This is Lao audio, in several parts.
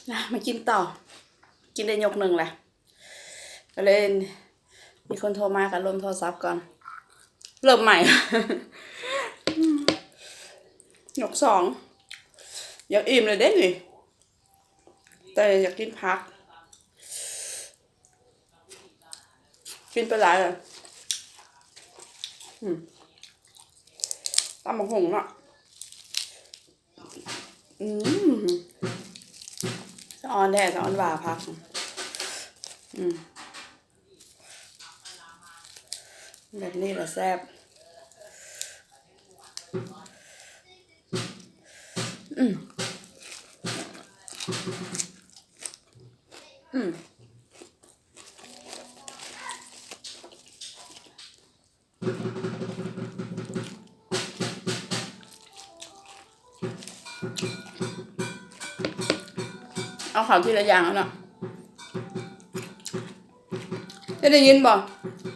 ນະ ມາກິນຕໍ່ ກິນໄດ້ຍົກໜຶ່ງແຫຼະ ກໍເລີຍມີຄົນໂທມາ ກໍລົມໂທລະສັບກ່ອນ ເລີ່ມໃໝ່ ຍົກສອງ ຢາກອີ່ມເລີຍເດ້ນີ້ ແຕ່ຢາກກິນຜັກ ກິນໄປຫຼາຍແລ້ວ ອືມ ຕຳບັກຫຸ່ງເນາະ ອືມ ສະອອນແທ້ ສະອອນຫວ່າຜັກ ອືມ ແບບນີ້ລະແຊບ ອືມ ອືມ. ເອົາເຂົ້າທີລະຢ່າງເນາະ ຈະໄດ້ຍິນບໍ່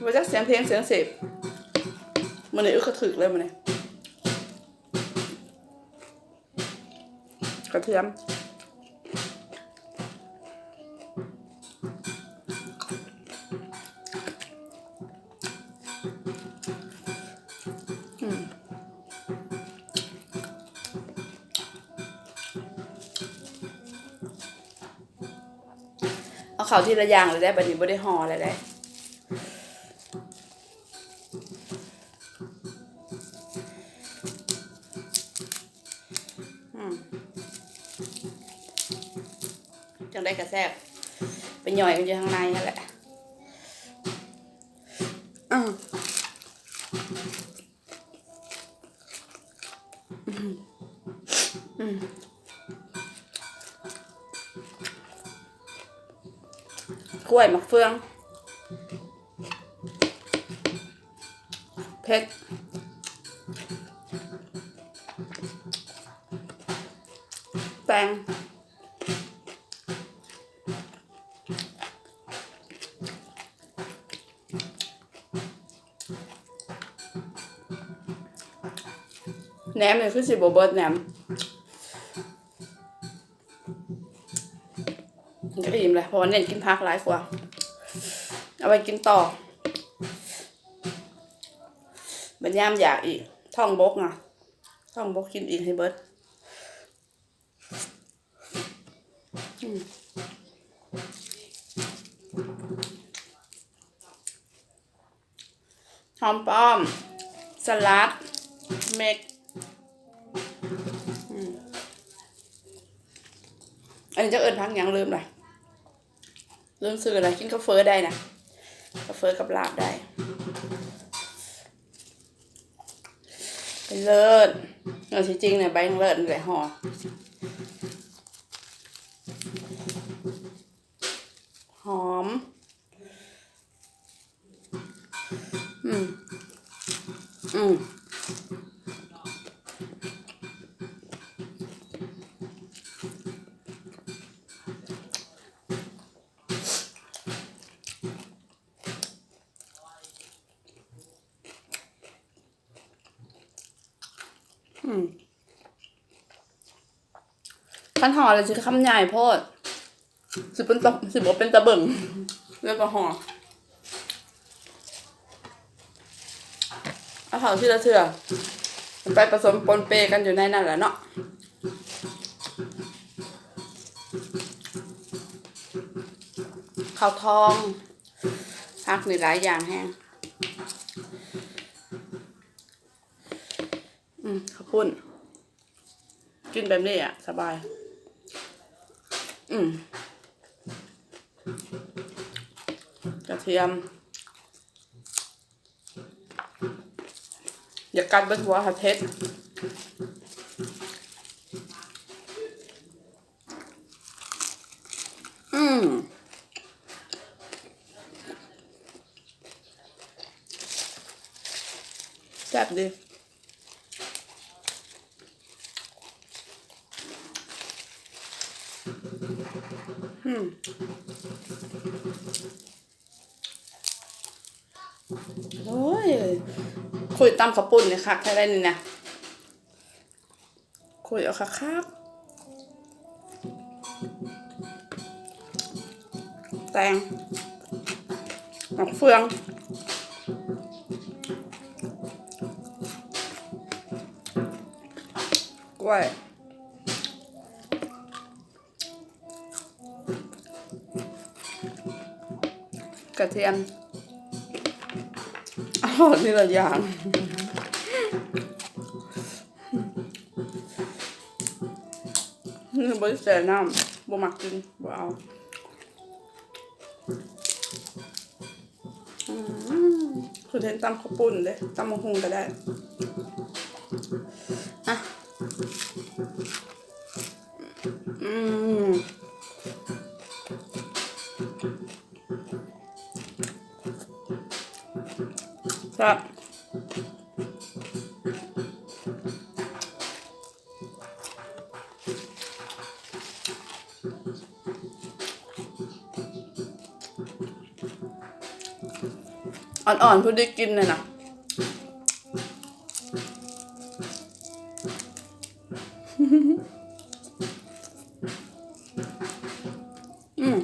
ບໍ່ຈັກສຽງເພງສຽງເສບ ມື້ນີ້ອຶກກະຖືກເລີຍມື້ນີ້. ກະທຽມ ອືມ ເອົາເຂົ້າທີລະຢ່າງເລີຍໄດ໋ ບັດນີ້ບໍ່ໄດ້ຫໍ່ແລ້ວໄດ໋. ອືມ ຈັ່ງໃດກໍແຊບ ໄປຍ່ອຍກັນຢູ່ທາງໃນຫັ້ນແຫຼະ ອືມ. ອືມ ອືມ ກ້ວຍ ໝາກເຟືອງ ເຜັດ ແຕງ. ແໜມນີ້ຄືຊິບໍ່ເບິດແໜມ ກໍອີ່ມແຫຼະ ເພາະວ່າເນັ້ນກິນຜັກຫຼາຍກວ່າ ເອົາໄວ້ກິນຕໍ່ ບັດຍາມຢາກອີກ ທ້ອງບົກນະ ທ້ອງບົກ ກິນອີກໃຫ້ເບິດ. ອືມ ຫອມປ້ອມ ສະຫຼັດ ເມັກ ອືມ ອັນນີ້ຈັກເອີ້ນຜັກຫຍັງ ລືມລະ ລືມຊື່ລະ ກິນກັບເຝີໄດ້ນະ ກັບເຝີກັບລາບໄດ້. ເລີດ ເອີ ທີ່ຈິງນະ ໃບເລີດນີ້ແຫຼະຫໍ່ ຫອມ ອືມ ອືມ. ອືມ ຄັນຫໍ່ແລ້ວຊິຄຳໃຫຍ່ໂພດ ຊິເປັນຕາ ຊິບໍ່ເປັນຕາເບິ່ງ ແລ້ວກໍຫໍ່ ເອົາເຂົ້າທີລະເທື່ອ ໄປປະສົມປົນເປກັນຢູ່ໃນນັ້ນແຫຼະເນາະ ເຂົ້າທອງ ຜັກນີ້ຫຼາຍຢ່າງແຮງ. ອືມ ເຂົ້າປຸ້ນ ກິນແບບນີ້ອະສະບາຍ ອືມ ກະທຽມ ຢາກກັດເບິດຫົວ ຫາເຜັດ. ອືມ ແຊບດີ ອືມ. ໂອ້ຍ ຄຸຍຕຳເຂົ້າປຸ້ນນີ້ຄັກແທ້ໃດນີ້ນະ ຄຸຍເອົາຄັກໆ. ແຕງ ໝາກເຟືອງ ກ້ວຍ ກະທຽມ ອ້າວ ມີຫຼາຍຢ່າງ ນີ້ບໍ່ໄດ້ໃສ່ນ້ຳ ບໍ່ມັກກິນ ບໍ່ເອົາ. ອືມ ຄືເຫັນຕຳເຂົ້າປຸ້ນເດ້ ຕຳບັກຫຸ່ງກໍໄດ້ ອະ ອືມ ແຊບ. ອ່ອນໆ ຜູ້ໄດ້ກິນແຫຼະນະ ອືມ.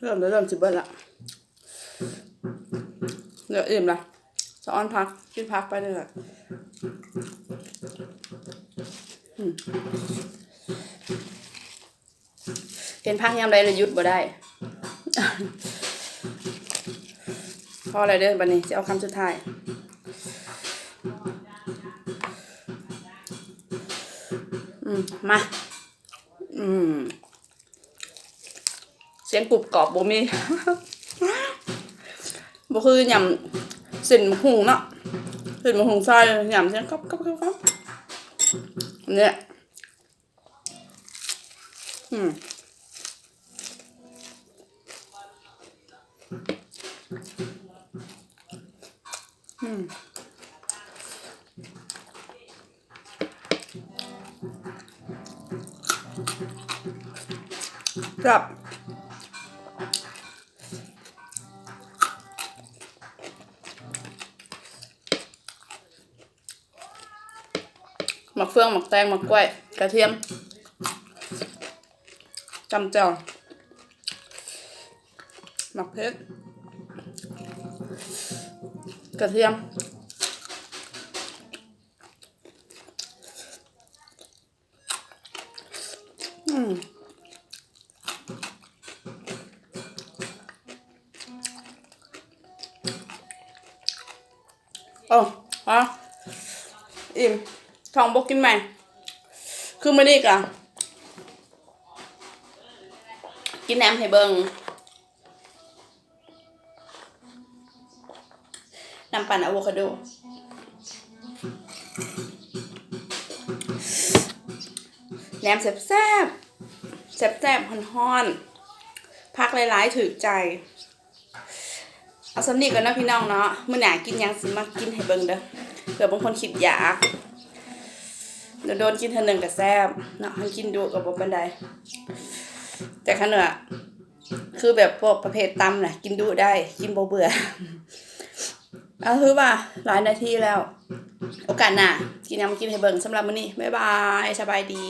ເລີ່ມແລ້ວ ເລີ່ມຊິເບິດລະ ເລີ່ມອີ່ມລະ ສະອອນຜັກ ກິນຜັກໄປເລື້ອຍ ອືມ. ເຫັນຜັກຍາມໃດລະຢຸດບໍ່ໄດ້ ພໍແລ້ວເດີ້ ບັດນີ້ຊິເອົາຄຳສຸດທ້າຍ ອືມ ມາ ອືມ ສຽງກຸບກອບບໍ່ມີ ບໍ່ຄືຫຍ້ຳເສັ້ນໝາກຫຸ່ງເນາະ ເສັ້ນໝາກຫຸ່ງຊອຍຫຍ້ຳສຽງກັບໆໆ ນີ້ ອືມ ອືມ ແຊບ. ໝາກເຟືອງ ໝາກແຕງ ໝາກກ້ວຍ ກະທຽມ ຈ້ຳແຈ່ວ ໝາກເຜັດ ກະທຽມ ອືມ ໂອ້ ຮະ ອີ່ມ ທ້ອງບໍ່ກິນໃໝ່ ຄືມື້ນີ້ກະກິນແໜມໃຫ້ເບິ່ງ. ນ້ຳປັ່ນອາໂວຄາໂດ ແໜມແຊບໆ ແຊບໆ ຮ້ອນໆ ຜັກຫຼາຍໆ ຖືກໃຈ. ເອົາສ່ຳນີ້ກ່ອນເນາະພີ່ນ້ອງເນາະ ມື້ໜ້າກິນຫຍັງຊິມາກິນໃຫ້ເບິ່ງເດີ້ ເພື່ອບາງຄົນຄິດຢາກ ໂດນໆ ກິນເທື່ອໜຶ່ງກະແຊບເນາະ ຄັນກິນດຸກະບໍ່ປານໃດ ແຕ່ຄັນວ່າ ຄືແບບພວກປະເພດຕຳນະ ກິນດຸໄດ້ ກິນບໍ່ເບື່ອ. ເອົາ ຄືວ່າຫຼາຍນາທີແລ້ວ ໂອກາດໜ້າກິນຫຍັງມາກິນໃຫ້ເບິ່ງ. ສຳລັບມື້ນີ້ ບາຍບາຍ ສະບາຍດີ.